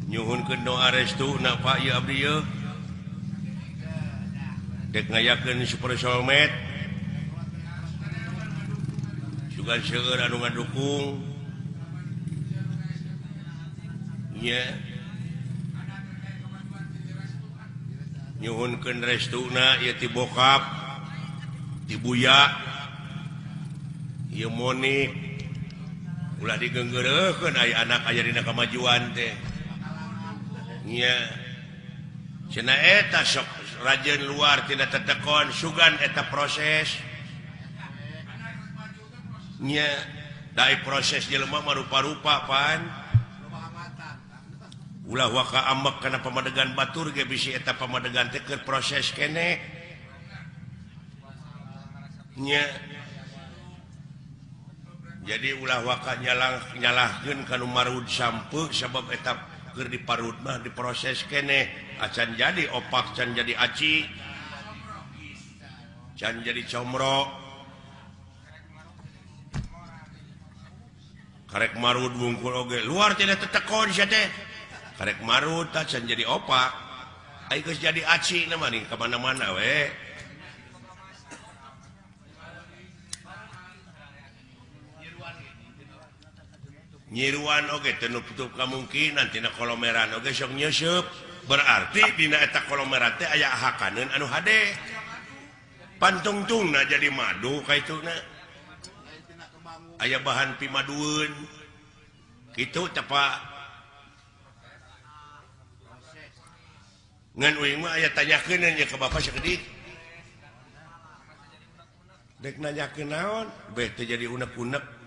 Nyuhunkeun doa restu na Pak ieu abdi ieu. Dek ngayakeun Super Solmed. Sugan seueur anu ngadukung. Nya. Nyuhunkeun restuna ieu ti bokap, ti buya, ieu Monik. Ulah digeunggeureuhkeun aya anak aya dina kamajuan teh. Nya. Cenah eta sok rajeun luar tina tetekon sugan eta proses. Nya, da proses jelema mah rupa-rupa pan. Ulah waka ambek kana pamadegan batur ge bisi eta pamadegan teh keur proses keneh. Nya. Jadi ulah waka nyalahkeun ka nu marud sampeu sabab eta keur diparud mah diproses keneh acan jadi opak, can jadi aci, can jadi comro. Karek marud wungkul oge luar tidak tetekon sia teh. Karek marud tah can jadi opak. Ai geus jadi aci na mah ka mana-mana we. Nyiruan oge teu nutup kamungkinan tina kolomeran oge sok nyeusup. Berarti dina eta kolomeran teh aya hakaneun anu hade. Pantungtungna jadi madu kaituna. Aya bahan pimadueun. Kitu teh Pak. Ngan uing mah aya tanyakeun nya ka bapak sakedik. Dek nanyakeun naon? Beh teu jadi unek-unek.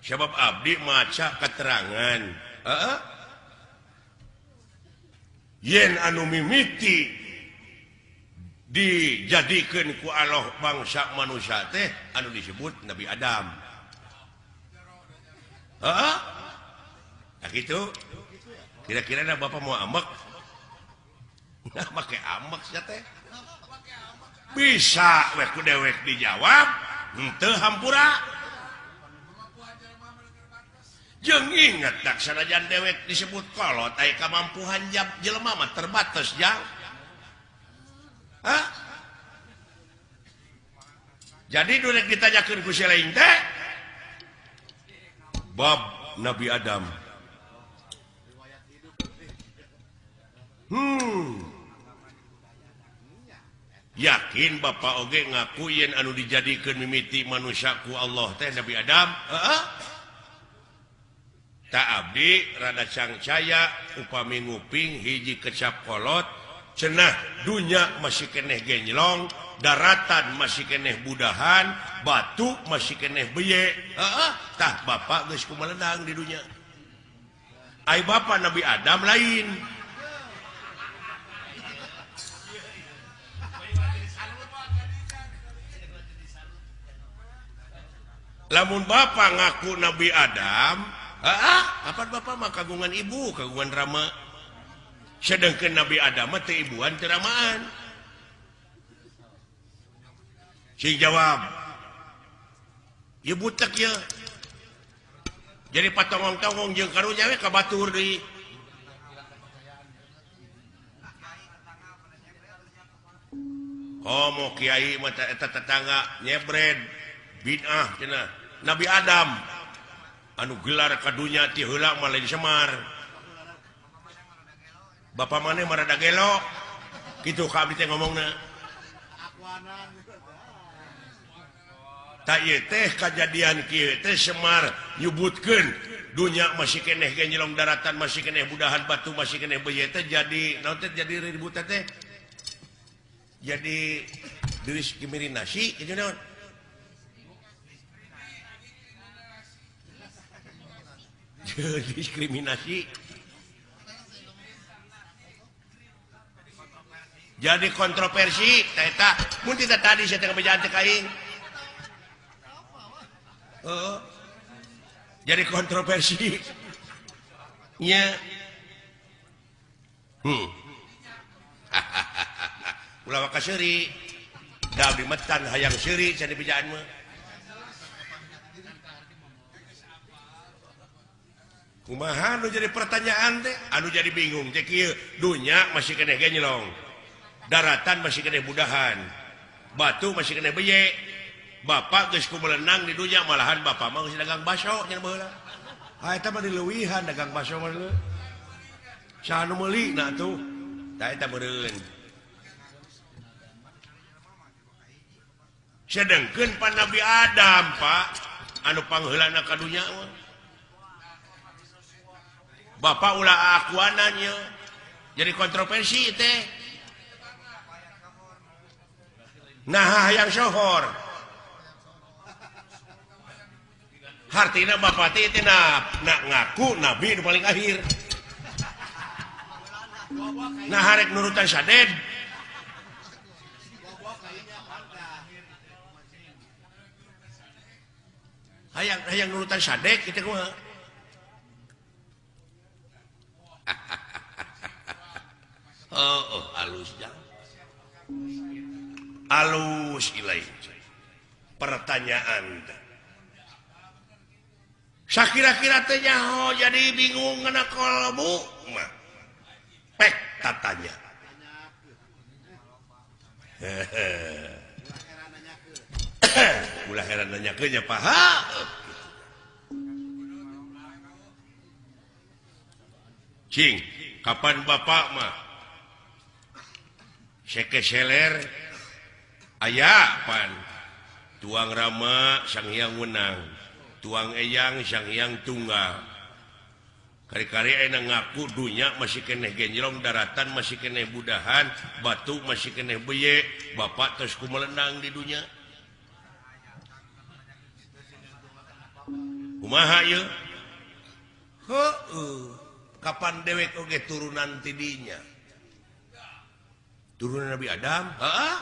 Sebab abdi maca keterangan. Heeh. Yen anu mimiti dijadikeun ku Allah bangsa manusia teh anu disebut Nabi Adam. Heeh. Nah kitu. Kira-kira da bapak mau ambek? Nah make ambek sia teh. Bisa we ku dewek dijawab, henteu hampura. Jeung inget tak sanajan dewek disebut kolot aya kamampuhan jelema mah terbatas jang. Hah? Jadi durek ditanyakeun ku si lain teh bab Nabi Adam. Yakin bapak oge ngaku yen anu dijadikeun mimiti manusia ku Allah teh Nabi Adam? Heeh. Tak abdi rada cangcaya upami nguping hiji kecap kolot cenah dunya masih keneh genjlong, daratan masih keneh budahan, batu masih keneh beye. Heeh, tah bapak geus kumaledang di dunya. Ai bapak Nabi Adam lain. Lamun bapak ngaku Nabi Adam, apa bapak mah kagungan ibu, kagungan rama. Sedangkan Nabi Adam mah teu ibuan teu ramaan. Sing jawab. Ieu butek ye. Jadi patongong-tongong jeung karunya we ka batur deui. Komo kiai mah eta tetangga nyebred bid'ah cenah. Nabi Adam anu gelar ka dunya ti heula mah lain Semar. Bapak maneh mah rada gelo. Kitu ka abdi teh ngomongna. Tak ieu teh kajadian kieu teh Semar nyebutkeun dunya masih keneh genjelong daratan, masih keneh budahan batu, masih keneh beuye teh jadi naon teh jadi ribut teh. Jadi diskriminasi kitu naon? Diskriminasi. Jadi kontroversi eta mun teh tadi sia teh ngabejaan teh ka aing. Heeh. Jadi kontroversi. Nya. Ulah waka seuri. Da abdi metan hayang seuri sia dibejaan mah. Kumaha nu jadi pertanyaan teh anu jadi bingung teh kieu dunya masih keneh genyelong daratan masih keneh budahan batu masih keneh beye bapak geus kumelenang di dunya malahan bapak mah geus dagang baso nya baheula ha eta mah dileuwihan dagang baso mah leuh saha nu meuli na tuh tah eta meureun sedengkeun pan Nabi Adam Pak anu pangheulana ka dunya mah bapak ulah akuanannya jadi kontroversi teh nah hayang sohor hartina bapak teh nak ngaku nabi nu paling akhir nah harek nurutan saded hayang nurutan sadek kitu kumaha. Oh, halus jang. Halus ilai. Pertanyaan. Sakira-kira teh nyaho jadi bingung ngena kolbu mah. Pek tatanya. Ulah heran nanyakeun nya Pak. Cing, kapan bapak mah sekeseler aya pan tuang Rama Sang Hyang Wenang tuang Eyang Sang Hyang Tunggal kari-kari ayeuna ngaku dunya masih keneh genjrong daratan masih keneh budahan batu masih keneh beye bapak tos kumelenang di dunya kumaha ieu heueuh kapan dewek oge turunan tidinya turunan Nabi Adam heeh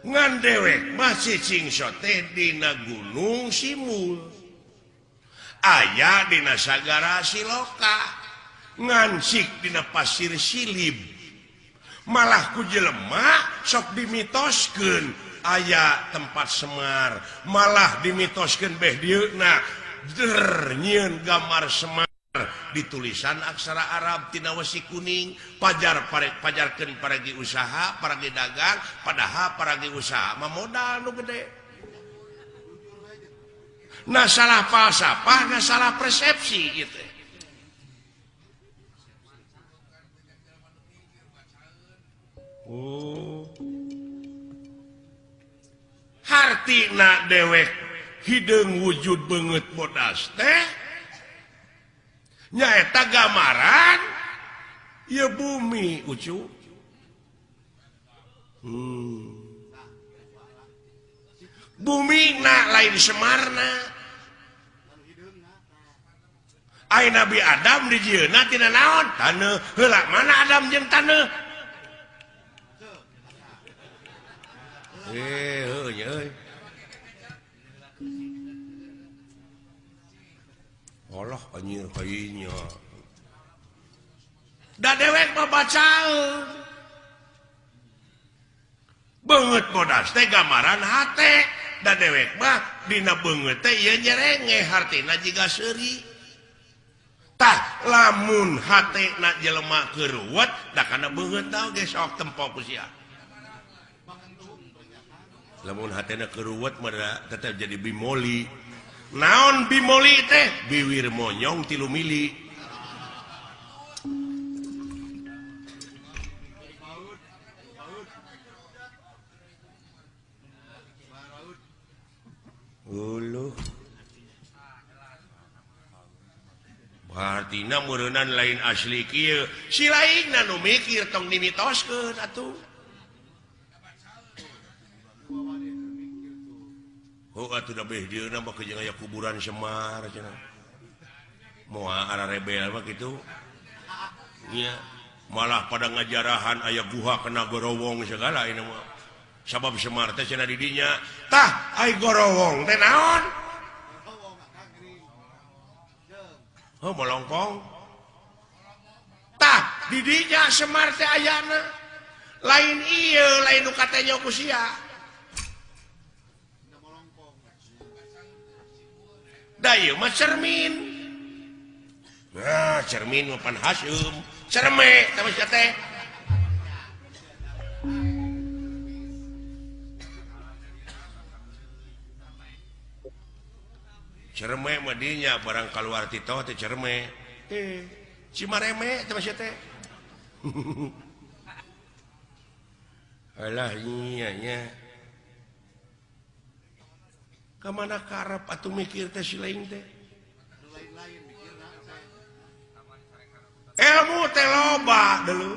ngan dewek masih cingso teh dina gunung Simul aya dina sagara Siloka ngansik dina pasir Silib malah ku jelema sok dimitoskeun aya tempat Semar malah dimitoskeun beh dieuna der nyieun gambar Semar ditulisan aksara Arab tina wesi kuning pajar pajarkeun paragi usaha paragi dagang padahal paragi usaha mah modal nu gede nah salah falsafah nah salah persepsi gitu. Oh hartina dewek hideung wujud beungeut bodas teh nyaeta gambaran ieu bumi ucu. Bumi na lain Semarna ai Nabi Adam dijieunna tina naon taneuh heula mana Adam jeung taneuh heuh nya euy Allah anjir kayaknya da dewek mah bacaeun beungeut bodas teh gambaran hate da dewek mah dina beungeut teh ieu nyerenge hartina jiga seuri tah lamun hatena jelema keur ruwet da kana beungeut oge sok tempo ku sia lamun hatena keur ruwet mah tetep jadi bimoli. Naon bimoli teh biwir monyong 3 mili. Uluh. Hartina meureunnan lain asli kieu. Si lainna nu mikir tong dimitoskeun atuh. Oh atuh da beh dieuna mah jeung aya kuburan Semar cenah. Moal ararebel mah kitu. Nya malah pada ngajarahan aya guha kena gorowong segala ini mah. Sabab Semar teh cenah di dinya. Tah ai gorowong teh naon? Oh molongkong. Tah di dinya Semar teh ayana. Lain ieu lain nu katanya ku sia. Da ieu mah cermin. Nah, cermin mah pan haseum. Cerme tah mah teh. Cerme mah dinya barang kaluar ti toh teh cerme. Eh, cimareme teh mah teh. Alah nya nya. Ka mana karep atuh mikir teh si lain teh? Ilmu teh loba deuleu.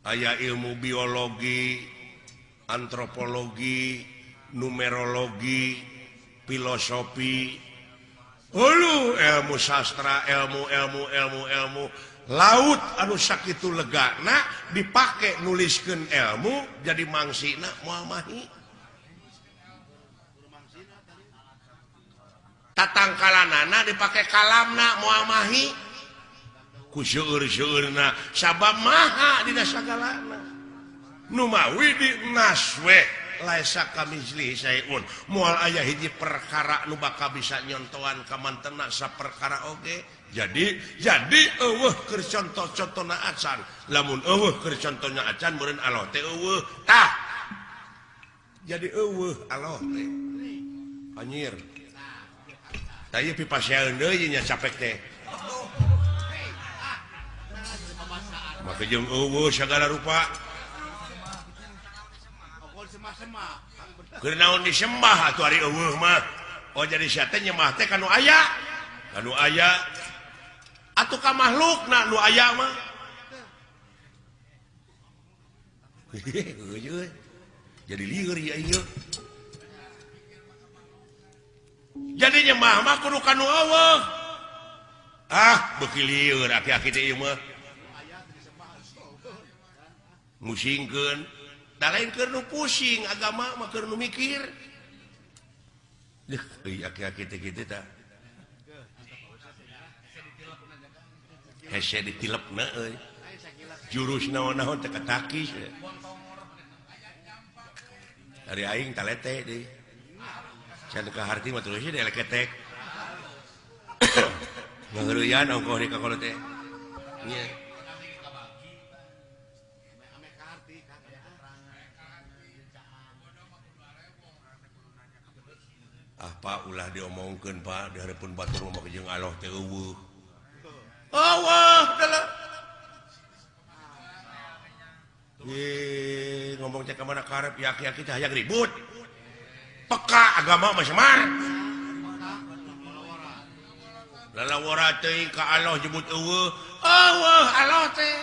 Aya ilmu biologi, antropologi, numerologi, filosofi, hulu ilmu sastra, ilmu ilmu ilmu ilmu laut anu sakitu legana dipake nuliskeun ilmu jadi mangsina moal mahi. Tatangkalanana dipake kalamna moal mahi. Ku seueur-seueurna sabab maha dina sagalana. Nu mawi di naswe laisa kamitslihi syai'un moal aya hiji perkara nu bakal bisa nyontoan ka mantena saperkara oge. Jadi eueuh keur contoh-contona acan. Lamun eueuh keur contohna acan meureun Allah teh eueuh. Tah. Jadi eueuh Allah teh. Anjir. Tah ieu pipaseun deui nya capek teh. Maka jeung eueuh sagala rupa. Keur naon disembah atuh ari eueuh mah. Oh jadi sia teh nyembah teh ka nu aya. Ka nu aya. Atuh ka makhlukna nu aya mah. Jadi lieur ieu ieu. Jadi nyembah mah kudu ka nu eueuh. Ah, beuki lieur aki-aki teh ieu mah. Musingkeun. Da lain keur nu pusing agama mah keur nu mikir. Deuh, euy aki-aki teh kitu tah. Hese ditilepna euy. Jurus naon-naon teh katakis. Ari aing talete deui. Can ka harti mah terus deui leketek. Ngaheureuyan ongkoh di ka kolot teh. Nya. Ah Pak ulah diomongkeun Pak di hareupeun batur mah jeung Allah teh eueuh. Eueuh deuleu. Ye ngomong teh ka mana karep ya aki-aki teh hayang ribut. Peka agama mah semar. Lalawara teuing ka Allah jebut eueuh. Eueuh Allah teh.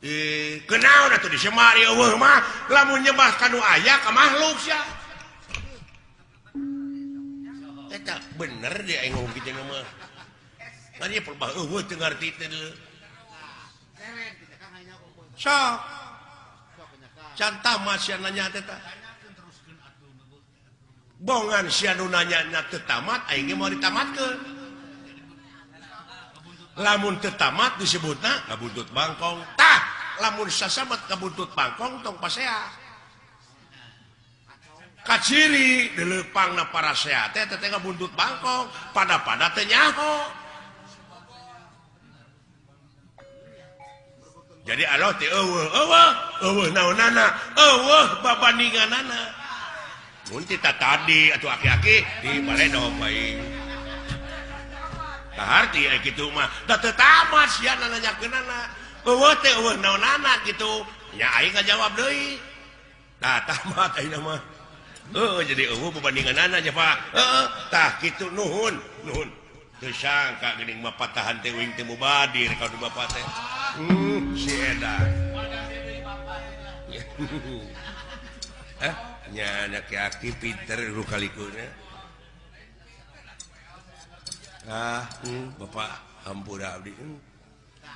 Eh kunaon atuh disemar eueuh mah lamun nyembah ka nu aya ka makhluk sia. Eta bener dia aing ngomong kitu mah. Ngan ieu perbah eueuh teu ngarti teh deuleu. Sok. Can tamat sia nanya teh tah. Bongan sia nu nanya nya teu tamat aing ge moal ditamatkeun. Lamun teu tamat disebutna kabuntut bangkong. Tah, lamun sasamet kabuntut bangkong tong pasea. Kaciri dileupangna parasea teh teh ngabuntut bangkong pada-pada teh nyaho. Jadi Allah teh eueuh eueuh eueuh naonana eueuh babandinganana. Mun ti tadi atuh aki-aki di baledo bae. Kaharti aya kitu mah da teu tamat sia nanyakeunana. Eueuh teh eueuh naonana kitu. Nya aing ngajawab deui. Tah tamat ayeuna mah. Jadi eueuh perbandinganana nya Pak. Heeh, tah kitu nuhun, nuhun. Teu sangka geuning mah patahan teh uing teh mubadir ka bapak teh. Si edan. Hah, nya aki-aki pinter rukalikuna. Ah, bapak hampura abdi.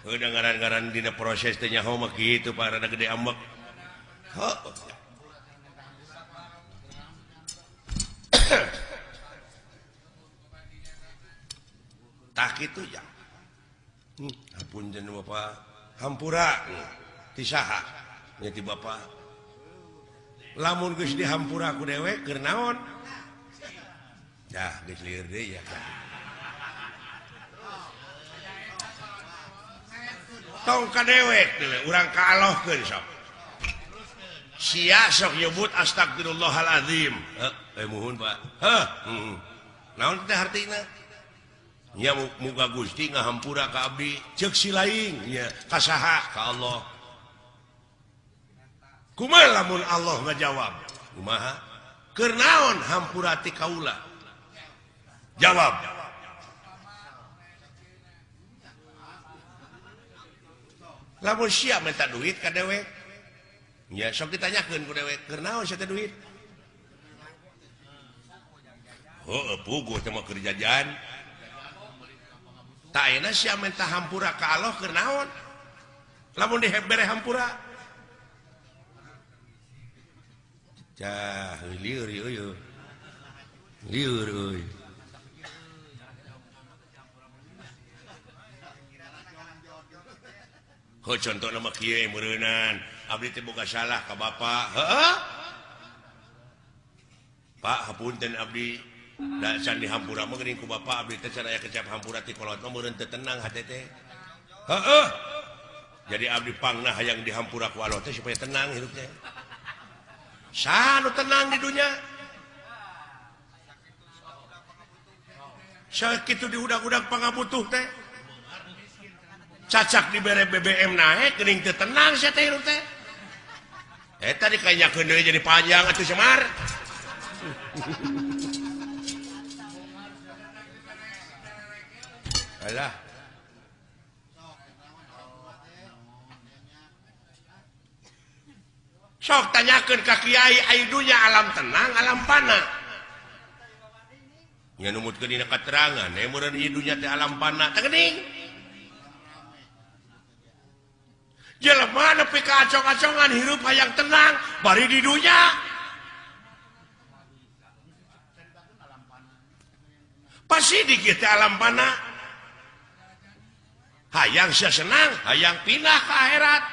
Heuh da ngaran-ngaran dina proses teh nyaho mah kitu Pak rada gede ambek. Heuh. Tak itu ya. Hapunten bapak hampura ti saha nya ti bapak. Lamun geus dihampura ku dewek keur naon? Dah geus lieur deui ya. Tong ka dewek deui urang ka Allahkeun sok. Sia sok nyebut astagfirullahalazim. Heuh, muhun Pak. Heuh, heeh. Naon teh hartina? Nya muga Gusti ngahampura ka abdi, ceuk si lain nya ka saha? Ka Allah. Kumaha lamun Allah ngajawab? Kumaha? Keur naon hampura ti kaula? Jawab. Lamun sia minta duit ka dewek, nya sok ditanyakeun ku dewek, keur naon sia teh duit? Heueuh, puguh teh mah keur jajan. Tak ayeuna sia minta hampura ka Allah keur naon? Lamun dibere hampura. Cah, lieur euy. Lieur euy. Heuh, contohna mah kieu meureunan, abdi teh boga salah ka bapa. Heueuh. Pak, hapunten abdi. Da can dihampura mah geuning ku bapa abdi teh can aya kecap hampura ti kolot mah meureun teu tenang hate teh. Heueuh. Jadi abdi pangna hayang dihampura ku Allah teh supaya tenang hidup teh. Saha nu tenang di dunya? Sakitu diudag-udag pangabutuh teh. Cacak dibere BBM naik geuning teu tenang sia teh hirup teh. Eta dikanyakeun deui jadi panjang atuh Semar. Alah. Sok tanyakeun ka kiai ai dunya alam tenang alam pana. Nya numutkeun dina katerangan meureun ieu dunya teh alam pana teh geuning. Jelema nepi ka acong-acongan hirup hayang tenang bari di dunya. Pasti dikit teh alam pana. Hayang sia senang, hayang pindah ke akhirat.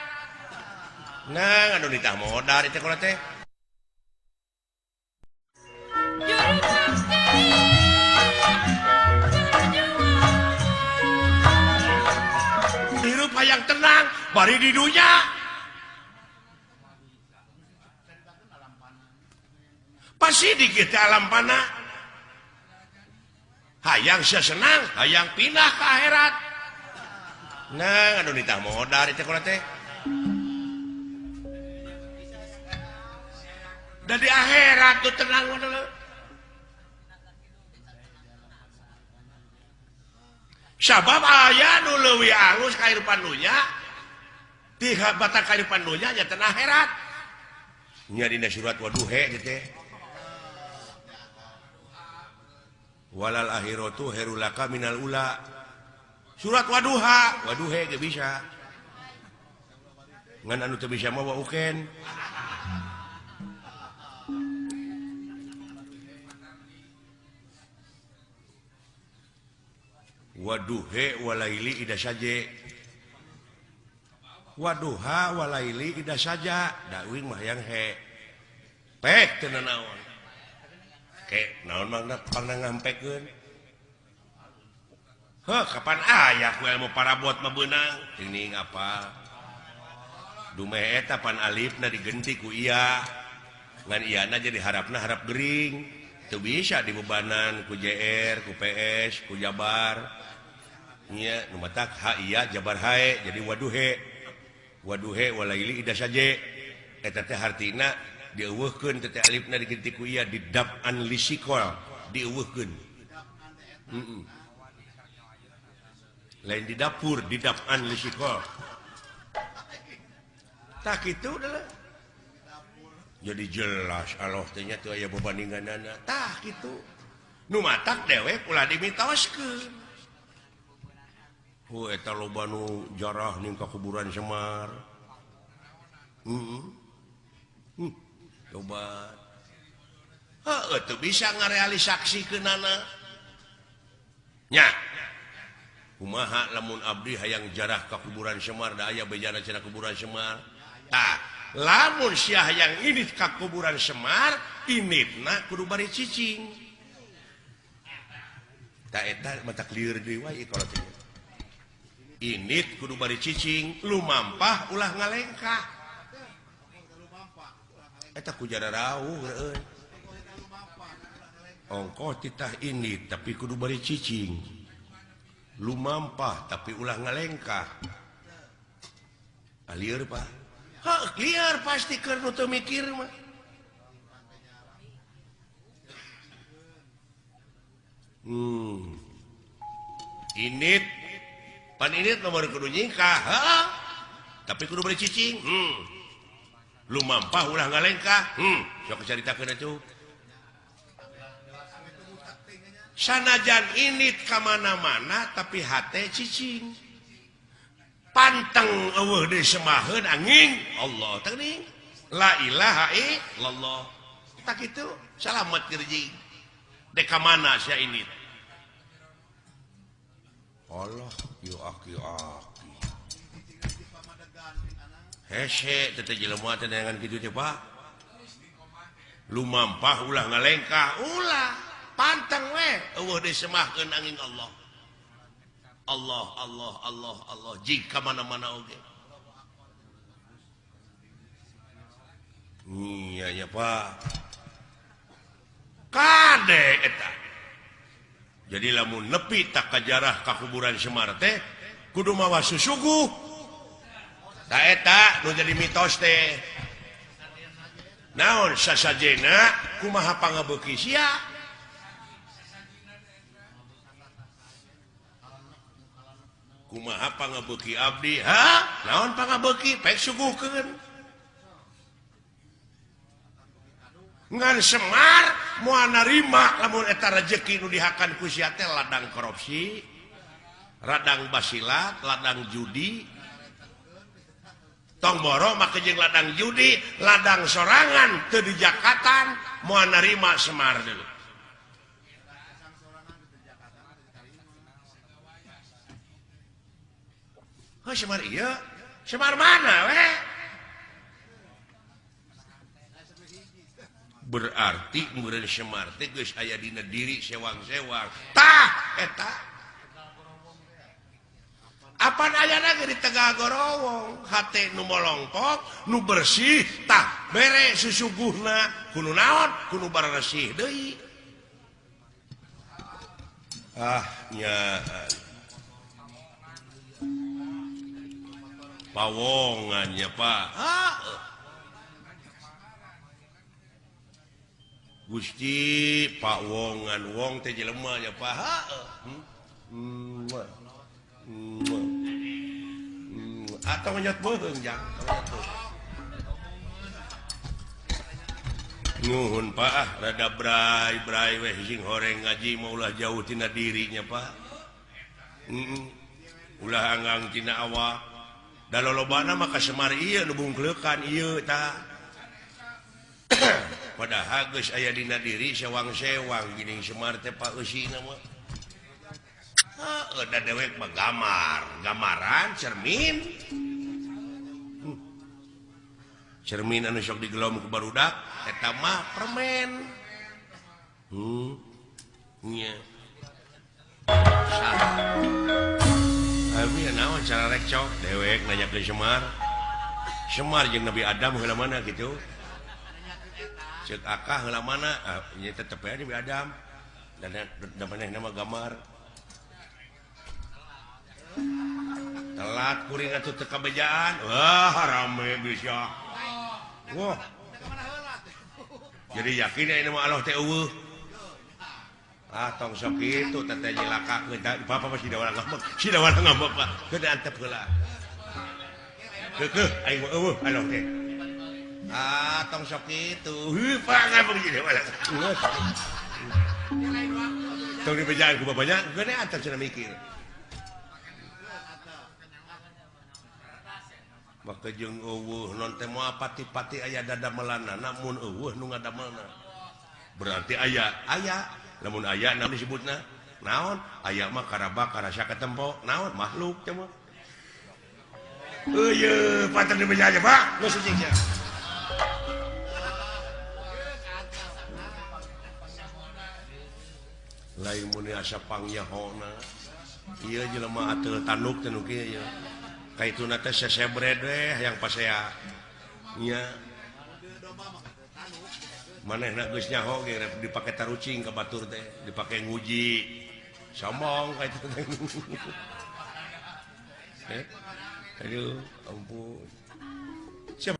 Nah, anu ditah modar teh kula teh. Hirup hayang tenang bari di dunya. Pasti dikit alam pana. Hayang sia senang, hayang pindah ke akhirat. Nah, anu ditah modar teh kula teh. Da di akhirat tuh tenang dulu. Sabab aya nu leuwih alus kahirupan dunya, ti batak kahirupan dunya nya teh akhirat. Nya dina surat Waduhe teh. Walal akhiratu khairul laka minal ula. Surat Waduha, Waduhe ge bisa. Ngan anu teu bisa mah wa uken. Waduhe walaili ida saje. Waduha walaili ida saja. Da uing mah yang he. Pek teu naon. Ke naon mangna pangna ngampekeun. Heuh, kapan aya ku ilmu parabot mah beunang? Teuing apa? Dumeh eta pan alifna digenti ku iya. Ngan iyana jadi harapna harap gering. Teu bisa dibebanan ku JR, ku PS, ku Jabar. Nya nu matak ha iya Jabar hae jadi waduhe. Waduhe walaili ida saje. Eta teh hartina dieuweuhkeun teh alifna digenti ku iya didab'an lisikol, dieuweuhkeun. Heeh. Lain di dapur didab'an lisikol. Tak kitu adalah. Jadi jelas Allah teh nya teu aya bebandinganana. Tah kitu. Nu matak dewek ulah dimitoskeun. Hu eta loba nu jarah ning ka kuburan Semar. Heeh. Coba. Heueuh teu bisa ngarealisaksikeunana. Nya. Kumaha lamun abdi hayang jarah ka kuburan Semar da aya bejana cenah kuburan Semar. Tah, lamun sia hayang indit ka kuburan Semar, inditna kudu bari cicing. Tak eta mata lieur deui wae kalau teh. Init kudu bari cicing, lumampah ulah ngalengkah. Eta ku jararauh euy. Ongkoh titah init tapi kudu bari cicing. Lumampah tapi ulah ngalengkah. Lieur Pak. Heuh, lieur pasti keur nu teu mikir mah. Init pan init nomor kudu nyingkah, heuh. Tapi kudu bari cicing. Lumampah ulah ngalengkah. Sok caritakeun atuh. Sanajan init ka mana-mana tapi hate cicing. Panteng eueuh deui semaheun angin Allah teuing. La ilaha illallah. Tak kitu salamet gerjing. Dek ka mana sia init? Allah yo aki aki. Hese teh jelema teh neangan kitu teh Pak. Lumampah ulah ngalengkah, ulah panteng we eueuh deui semahkeun angin Allah. Allah Allah Allah Allah jika mana-mana oge. Iya nya Pak. Kade eta. Jadi lamun nepi tak kajarah ka kuburan Semar teh kudu mawa susuguh. Ta eta nu jadi mitos teh. Naon sasajena kumaha pangabeuki sia? Kumaha pangabeuki abdi? Ha? Naon pangabeuki? Pek suguhkeun. Ngan Semar moal narima lamun eta rejeki nu dihakan ku sia teh ladang korupsi, ladang basilat, ladang judi. Tong boro make jeung ladang judi, ladang sorangan teu dijakatan moal narima Semar dulu. Oh, Semar ieu, Semar mana we? Berarti meureun Semar teh geus aya dina diri sewang-sewang. Tah eta. Apan ayana ge di Tegal Gorowong, hate nu molongkok, nu bersih, tah bere susuguhna kudu naon? Kudu baresih deui. Ah nya pawongan nya Pak. Ah. Gusti pawongan wong teh jelema nya Pak. Atau ngenyot beuheung jang. Nuhun Pak, ah rada bray-bray weh sing horeng ngaji mah ulah jauh tina dirinya Pak. Ulah anggang tina awak. Da lolobana mah ka Semar ieu nu bungkleukan ieu tah. Padahal geus aya dina diri sewang-sewang geuning Semar teh Pak eusina mah. Heuh, da dewek mah gamar, gamaran cermin. Cermin anu sok digelom ku barudak eta mah permen. Nya. Saha? Abi naon cara rekcok dewek nanya ke Semar. Semar jeung Nabi Adam heula mana kitu? Ceuk akah heula mana? Ah, nya tetep aya Nabi Adam. Dan da manehna mah gamar. Telat kuring atuh teu kabejaan. Wah, rame bisa. Wah. Jadi yakin aya mah Allah teh eueuh. Ah, tong sok kitu teh teh nyilakakeun. Bapak mah sida urang ngambek. Sida urang ngambek, Pak. Keun antep heula. Keukeuh aing mah eueuh Allah teh. Ah, tong sok kitu. Heuh, Pak ngambek sida urang. Tong dibejaan ku bapaknya, geus antep cenah mikir. Maka jeung eueuh non teh moal pati-pati aya dadamelanna mun eueuh nu ngadamelna. Berarti aya, aya. Lamun aya naon disebutna? Naon? Aya mah karabak karasa katempo, naon makhluk teh mah. Eueuh, panten dibeja aja, Pak. Geus cicing sia. Lain mun asa pangyahona. Ieu jelema ateul tanduk teh nu kieu ieu. Kaituna teh sesebred we hayang pasea. Nya. Manehna geus nyaho ge rek dipake tarucing ka batur teh, dipake nguji. Sombong ka itu teh. Aduh, ampun.